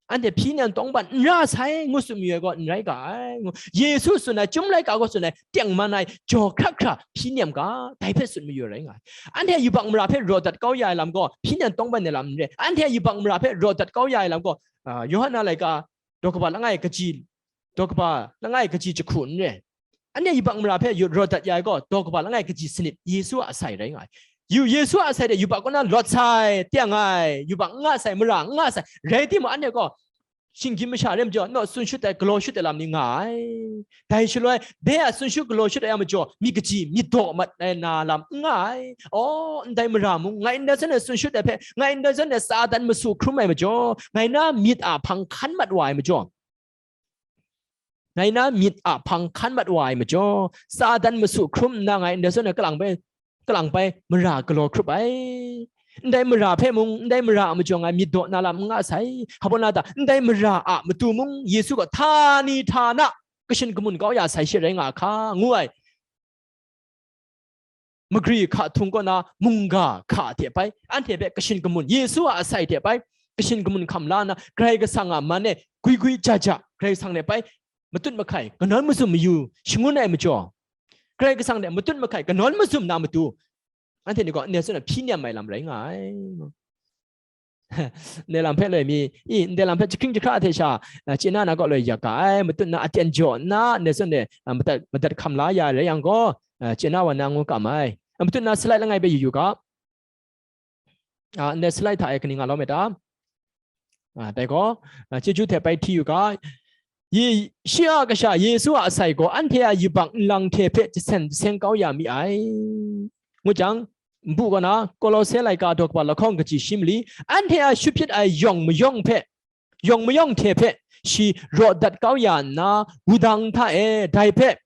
Anhte hpyi nem tawng ban n ra sai, ngu tsun mayu ai gaw n rai ga ai, ngu. Yesu tsun ai, Chyum laika gaw tsun ai, tengman ai, jaw hkra hkra hpyi nem ga, dai hpe tsun mayu ai rai nga ai. Anhte yubak mara hpe raw dat kau ya ai lam gaw, hpyi nem tawng ban ai lam n re. Anhte yubak mara hpe raw dat kau ya ai lam gaw, ah, Yawhan a laika, daw kaba langai kaji, daw kaba langai kaji jahku n re. Anhte yubak mara hpe yu-, raw dat ya ai gaw, daw kaba langai kaji sanit, Yesu a asai rai nga ai. Yu, Yesu a asai hte yubak kaw na lawt sai, teng ai, yubak n nga sai, mara n nga sai, rai timung, anhte gaw shinggyim masha re majaw, naw tsun shut ai, galaw shut ai lam ni nga ai. Dai shaloi, dai a tsun shut galaw shut ai a majaw, myit kaji, myit daw mat ai na lam n nga ai. Aw, ndai mara mung, ngai ndai zawn e tsun shut ai hpe, ngai ndai zawn e Satan masu hkrum ai majaw, ngai na myit a hpang hkan mat wa ai majaw, ngai na myit a hpang hkan mat wa ai majaw, Satan masu hkrum nna ngai ndai zawn e kalang bai, kalang bai mara galaw hkrup ai. Ndai mara hpe mung, ndai mara a majaw ngai myit daw na lam n nga sai. Hpa baw na ta? Ndai mara a matu mung Yesu gaw htani htana kashin kamun kau ya sai she rai nga hka, ngu ai. Magri hka htung kaw na mungga hka hte bai, anhte hpe kashin kamun, Yesu a asai hte bai, kashin kamun hkam la nna, Karai Kasang a man e gwi gwi ja ja, Karai Kasang hte bai matut mahkai, kanawn mazum mayu shangun ai majaw, Karai Kasang hte matut mahkai, kanawn mazum na matu, anhte ni gaw ndai zawn e hpyi nem ai lam rai nga ai. Ndai lam hpe loi mi, i, ndai lam hpe jahkring jahkra hte sha, a, chye na na kaw loi yak ga ai, matut na aten jaw nna, ndai zawn e, a, madat, madat hkam la ya rai yang gaw, a, chye na wa na ngu kam ai. A, matut na slide langai hpe yu yu ga. A, ndai slide hta e kaning nga lawm ai ta? A, dai gaw, a, chyeju hte bai hti yu ga. Ye-, shi a kasha Yesu a asai gaw anhte a yubak nlang hte hpe jasen jaseng kau ya mi ai. Ngu jang, nbu kaw na, Kolose laika daw kaba lahkawng kaji shi mali, anhte a shut hpyit ai yawng mayawng hpe, yawng mayawng hte hpe shi raw dat kau ya nna, wudang hta e dai hpe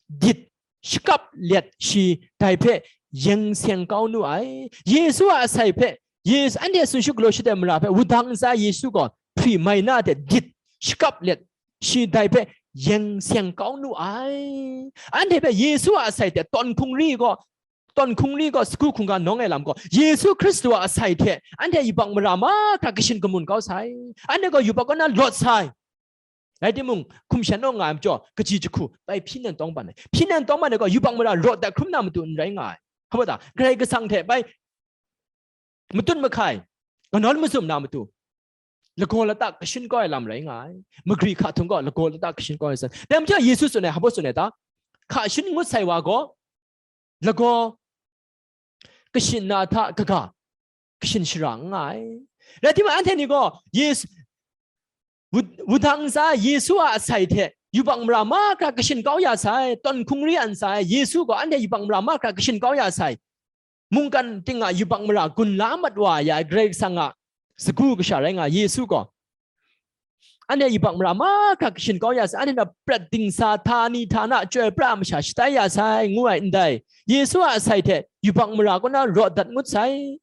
dit shakap let shi dai hpe yeng seng kau nu ai. Yesu a asai hpe, Yesu, anhte tsun shut galaw shut ai mara hpe wudang ntsa Yesu gaw hpri mai na hte dit shakap let shi dai hpe yeng seng kau nu ai. Anhte hpe Yesu a asai hte tawn hkungri gaw, tawn hkungri gaw, sagu hkungga nawng ai lam gaw, Yesu Hkristu a asai hte anhte yubak mara mahkra kashin kamun kau sai. Anhte gaw yubak kaw na lawt sai. Rai timung, hkum shan naw nga ai majaw, kaji jahku bai hpyi nan tawng ban ai. Hpyi nan tawng ban ai gaw, yubak mara raw dat hkrum na matu n rai nga ai. Hpa ta? Karai Kasang hte bai matut mahkai, kanawn mazum na matu, lagaw lata kashin kau ai lam rai nga ai. Magri hka htung gaw lagaw lata kashin kau ai san. Dai majaw Yesu tsun ai, hpa tsun ai ta? Hka shin ngut sai wa gaw, lagaw kashin na hta kaga kashin shara n nga ai. Rai timung, anhte ni gaw Yesu, wudang ntsa Yesu a asai hte yubak mara mahkra kashin kau ya sai, tawn hkungri a ntsa Yesu gaw anhte yubak mara mahkra kashin kau ya sai. Mungkan ting a yubak mara gun la mat wa ya ai Karai Kasang a sagu kasha rai nga Yesu gaw, anhte yubak mara mahkra kashin kau ya sai, anhte na prat dingsa, htani htana, chyoi pra masha shatai ya sai, ngu ai ndai Yesu a asai hte yubak mara kaw na raw dat ngut sai.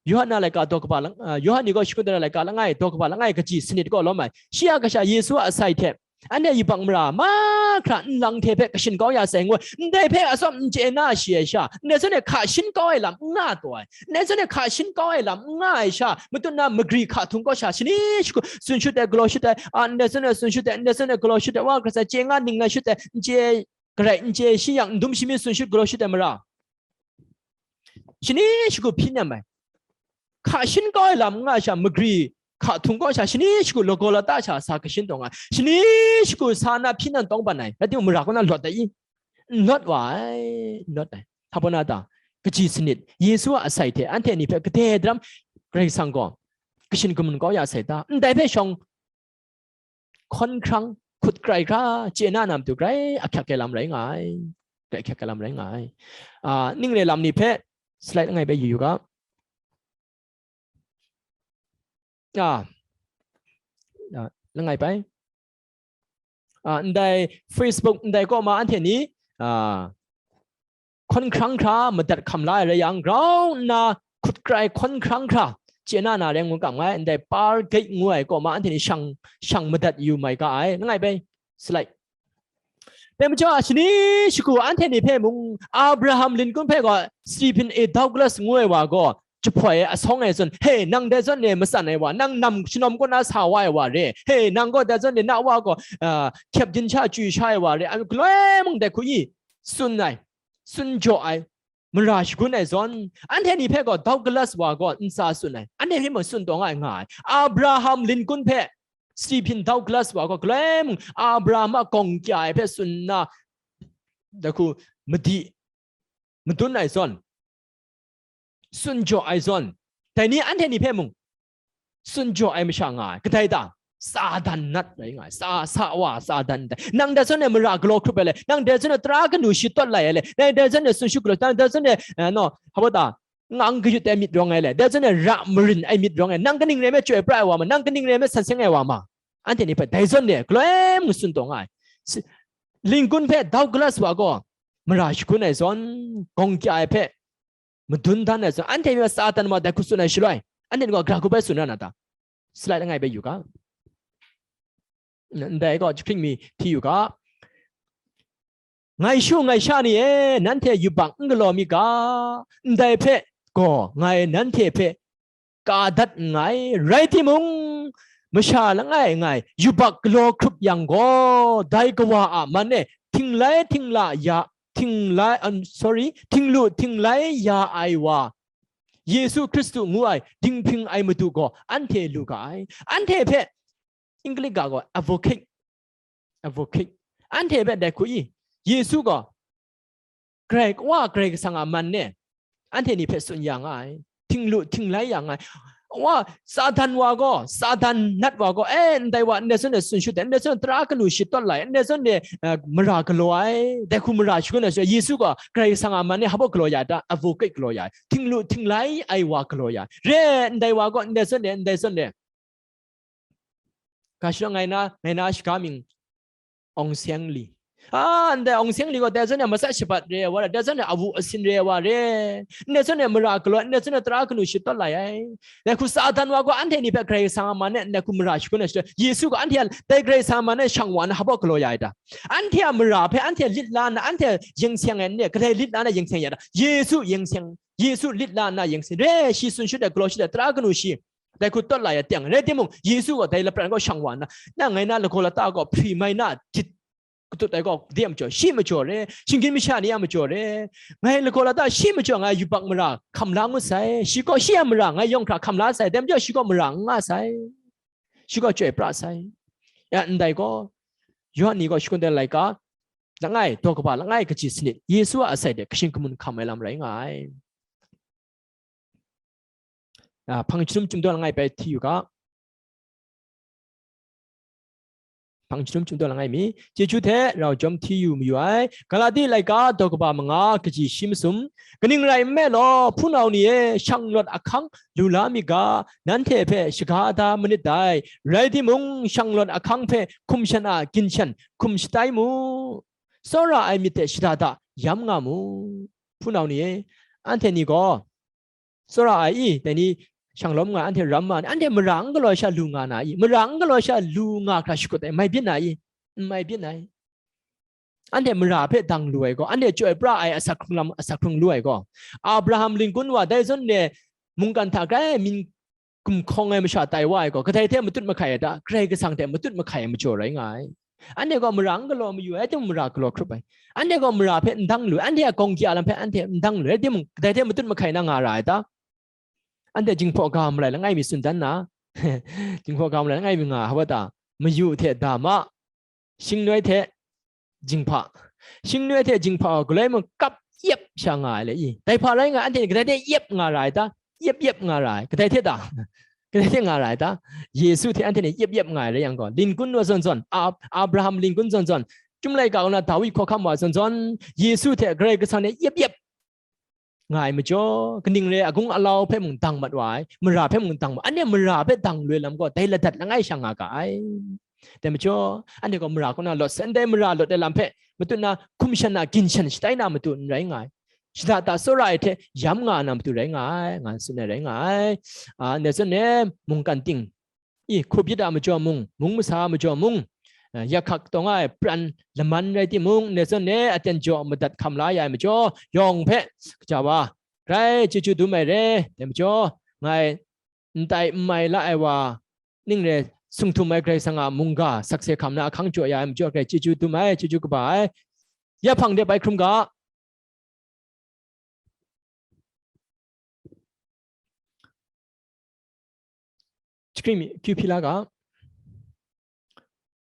Yohana laika daw kaba lang, ah, Yohana gaw shakut ai laika langai, daw kaba langai kaji sanit gaw lawm ai. Shi a kasha Yesu a asai hte anhte yubak mara mahkra nlang hte hpe kashin kau ya sai ngu ai. Ndai hpe atsawm n chye na shi ai sha, ndai zawn e hka shin kau ai lam n nga taw ai, ndai zawn e hka shin kau ai lam n nga ai sha, matut na magri hka htung kau sha, shani shagu tsun shut ai, galaw shut ai, a, ndai zawn e tsun shut ai, ndai zawn e galaw shut ai, wa, hkra sai chye nga ning lai shut ai, n chye, garai n chye shi yang, n dum shi mi tsun shut, galaw shut ai mara. Shani shagu hpyi nem ai. Hka shin kau ai lam n nga sha, magri hka htung kau sha, shani shagu lagaw lata sha sa kashin taw nga ai. Shani shagu sa na hpyi nan tawng ban ai. Rai timung, mara kaw na lawt ai i? N lawt wa ai, n lawt ai. Hpa na ta? Kaji sanit, Yesu a asai hte anhte ni hpe kadai daram Karai Kasang gaw kashin kamun kau ya sai ta? Ndai hpe shawng hkawn hkrang, hkut krai hkra, chye na na matu grai ahkyak ai lam rai nga ai. Grai ahkyak ai lam rai nga ai. Ah, ning re lam ni hpe slide langai bai yu yu ga. Ah, ah, langai bai. Ah, ndai Facebook ndai kaw ma anhte ni, ah, hkawn hkrang hkra madat hkam la ai rai yang, grau nna hkut krai hkawn hkrang hkra chye na na rai ngu kam ngai, ndai Par Gate ngu ai kaw ma anhte ni shang, shang madat yu mai ga ai, langai bai, slide. Dai majaw, shani shagu anhte ni hpe mung, Abraham Lincoln hpe gaw Stephen A. Douglas ngu ai wa gaw, jahpoi ai asawng e zawn, "He, nang dai zawn e matsan ai wa, nang nam shanawm kaw na sa wa ai wa re. He, nang gaw dai zawn e na wa gaw, ah, hkyep din sha chyu sha ai wa re." Ai, galoi mung dai hku i tsun ai, tsun jaw ai, mara shagun ai zawn, anhte ni hpe gaw Douglas wa gaw ntsa tsun ai, anhte hpe mung tsun taw nga ai, nga ai. Abraham Lincoln hpe Stephen Douglas wa gaw galoi mung Abraham a gawng kya ai hpe tsun nna, dai hku madi madun ai zawn, tsun jaw ai zawn, dai ni anhte ni hpe mung tsun jaw ai masha nga ai. Kadai ta? Satan nat rai nga ai. Sa, sa wa, Satan dai. Nang dai zawn e mara galaw hkrup ai le, nang dai zawn e tara kanu shi tawt lai ai le, nang dai zawn e tsun shu galaw, nang dai zawn e, eh, no, hpa ta, ngang kayut ai myit rawng ai le, dai zawn e ra marin ai myit rawng ai, nang kaning rai me chyoi pra ai wa ma, nang kaning rai me san seng ai wa ma, anhte ni hpe dai zawn e galoi mung tsun taw nga ai. Si-, Lincoln hpe Douglas wa gaw mara shagun ai zawn, gawng kya ai hpe madun dan ai zawn, anhte myit Satan wa dai hku tsun ai shaloi, anhte ni gaw gara hku bai tsun ra na ta? Slide langai bai yu ga. Ndai gaw jahpring mi hti yu ga. Ngai shu ngai sha ni e, nanhte yubak n galaw mi ga, ndai hpe gaw ngai nanhte hpe ka dat nngai. Rai timung, masha langai ngai yubak galaw hkrup yang gaw, dai kawa a man e htinglai htingla ya, htinglai, um, sorry, htinglu htinglai ya ai wa, Yesu Hkristu ngu ai dinghpring ai Madu gaw anhte lu ga ai. Anhte hpe, English ga gaw advocate, advocate. Anhte hpe dai hku i, Yesu gaw Karai, Wa Karai Kasang a man e anhte ni hpe tsun ya nga ai. Htinglu htinglai ya nga ai. Wa, Satan wa gaw, Satan nat wa gaw, "E, ndai wa, ndai zawn e tsun shut ai, ndai zawn e tara kanu shi tawt lai, ndai zawn e, eh, mara galaw ai, dai hku mara shagun ai," Yesu gaw Karai Kasang a man e hpa galaw ya ai ta? Advocate galaw ya ai. Htinglu htinglai ai wa galaw ya ai. Re, ndai wa gaw, ndai zawn e, ndai zawn e, ga shadawn ngai na, ngai na shaga mying Aung San Li. A, ndai Aung San Li gaw dai zawn e matsat shabat re ai wa re, dai zawn e awu asin re ai wa re, ndai zawn e mara galaw, ndai zawn e tara kanu shi tawt lai ai. Dai hku Satan wa gaw anhte ni hpe Karai Kasang a man e ndai hku mara shagun ai shaloi, Yesu gaw anhte a dai Karai Kasang a man e shang wa na hpa galaw ya ai ta? Anhte a mara hpe anhte lit la nna, anhte yeng seng ai n re? Kadai lit la nna yeng seng ya ta? Yesu yeng seng, Yesu lit la nna yeng seng. Re, shi tsun shut ai, galaw shut ai, tara kanu shi dai hku tawt la ya teng, rai timung, Yesu gaw dai lapran gaw shang wa nna, "Na ngai na lagaw lata gaw hpri mai na dit, katut ai gaw, de a majaw, shi majaw re, shinggyim masha ni a majaw re, ngai lagaw la ta shi majaw ngai yubak mara hkam la ngut sai, shi gaw shi a mara ngai yawng hkra hkam la sai, dai majaw shi gaw mara n nga sai, shi gaw chyoi pra sai. Ya, ndai gaw, Yawhan ni gaw shakun de laika, langai, daw kaba langai kaji sanit, Yesu a asai de kashin kamun hkam ai lam rai nga ai. Ah, hpang jahtum chyum daw langai bai hti yu ga. Hpang jahtum chyum daw langai mi, chyeju hte rau jawm hti yu mayu ai, Galati laika daw kaba manga kaji shi masum, kaning rai nme law, hpunau ni e, shanglawt ahkang lu la mi ga, nanhte hpe shaga da manit dai, rai timung, shanglawt ahkang hpe hkum shan a ginshan hkum shatai mu, tsawra ai myit hte shada da yam nga mu, hpunau ni e, anhte ni gaw, tsawra ai i, dai ni shanglawm nga ai, anhte ram ma ni, anhte mara n galaw sha lu nga na i, mara n galaw sha lu nga hkra shakut ai, mai byin na i, n mai byin ai. Anhte mara hpe dang lu ai gaw, anhte chyoi pra ai asak hkrung lam, asak hkrung lu ai gaw, Abraham Lincoln wa dai zawn ne mungkan hta grai min gumhkawng ai masha tai wa ai gaw, kadai hte matut mahkai ai ta? Karai Kasang hte matut mahkai ai majaw rai nga ai. Anhte gaw mara n galaw mayu ai, rai timung mara galaw hkrup ai. Anhte gaw mara hpe n dang lu ai, anhte a gawng kya lam hpe anhte n dang lu ai, rai timung, kadai hte matut mahkai na nga ra ai ta? Anhte jinghpaw ga marai langai mi tsun dan na, jinghpaw ga marai langai mi nga hpa ta? Mayu hte dama, shingnoi hte jinghpa, shingnoi hte jinghpa galoi mung kap yep sha nga ai le i, dai hpa rai nga, anhte kadai hte yep nga ra ai ta? Yep yep nga ra ai, kadai hte ta? Kadai hte nga ra ai ta? Yesu hte anhte ni yep yep nga ai rai yang gaw, Lincoln wa zawn zawn, Ab-, Abraham Lincoln zawn zawn, Chyum laika kaw na Dawi hkawhkam wa zawn zawn, Yesu hte Karai Kasang ni yep yep nga ai majaw, kaning re ai, agung alau hpe mung dang mat wa ai, mara hpe mung dang mat, anhte mara hpe dang lu ai lam gaw, dai ladat langai sha nga ga ai. Dai majaw, anhte gaw mara kaw na lawt sai, ndai mara lawt ai lam hpe matut na hkum shan na ginshan shatai na matu n rai nga ai. Shada da tsawra ai hte yam nga na matu rai nga ai, nga tsun ai rai nga ai. A, ndai zawn e, mungkan ting, i, hkup yit a majaw mung, mung masa a majaw mung, a, yak hkak taw nga ai pran laman rai timung, ndai zawn e, aten jaw madat hkam la ya ai majaw, yawng hpe, kaja wa, grai chyeju dum ai re, dai majaw, ngai n tai n mai la ai wa, ning re sung htum ai Karai Kasang a mungga sakse hkam na ahkang jaw ya ai majaw, grai chyeju dum ai, chyeju kaba ai. Ya hpang de bai hkrum ga. Chikring mi, kyu hpyi la ga.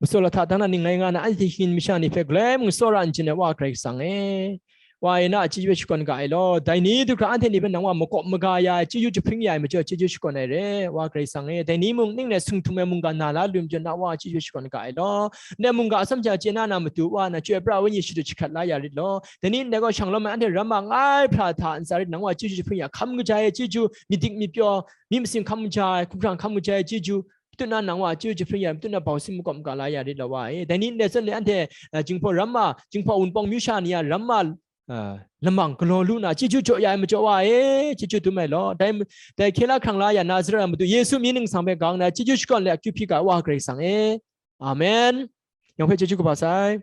Masaw lahta dang na ning ngai nga na, anhte shinggyim masha ni hpe galoi mung tsawra n chyen ai Wa Karai Kasang e, Wa e, na a chyeju hpe shakawn ga ai law. Dai ni du hkra anhte ni hpe nang Wa makawp maga ya ai, chyeju jahpring ya ai majaw, chyeju shakawn ai re, Wa Karai Kasang e. Dai ni mung ning e sung htum ai mungga na la lu ai majaw, na Wa a chyeju hpe shakawn ga ai law. Ndai mungga atsam hta chye na na matu, Wa, na chyoi pra ai wenyi shadut jahkrat la ya rit law. Dai ni ndai gaw shanglawm ai anhte ram ma ngai hpra hta ntsa rit, nang Wa chyeju jahpring ya, hkam kaja ai chyeju, myit dik myit pyaw, myit masin hkam kaja ai, hkumhkrang hkam kaja ai chyeju, matut na nang Wa chyeju jahpring ya, matut na bau sin makawp maga la ya rit law, Wa e. Dai ni ndai zawn e anhte, eh, Jinghpaw ram ma, Jinghpaw Wunpawng myu sha ni a ram ma, eh, lamang galaw lu na chyeju jaw ya ai majaw, Wa e, chyeju dum ai law. Dai, dai hkye la hkrang la ya Nazaret a Madu Yesu mying ningsang hpe gang na chyeju shakawn le akyu hpyi ga ai Wa Karai Kasang e. Amen. Yawng hpe chyeju kaba sai.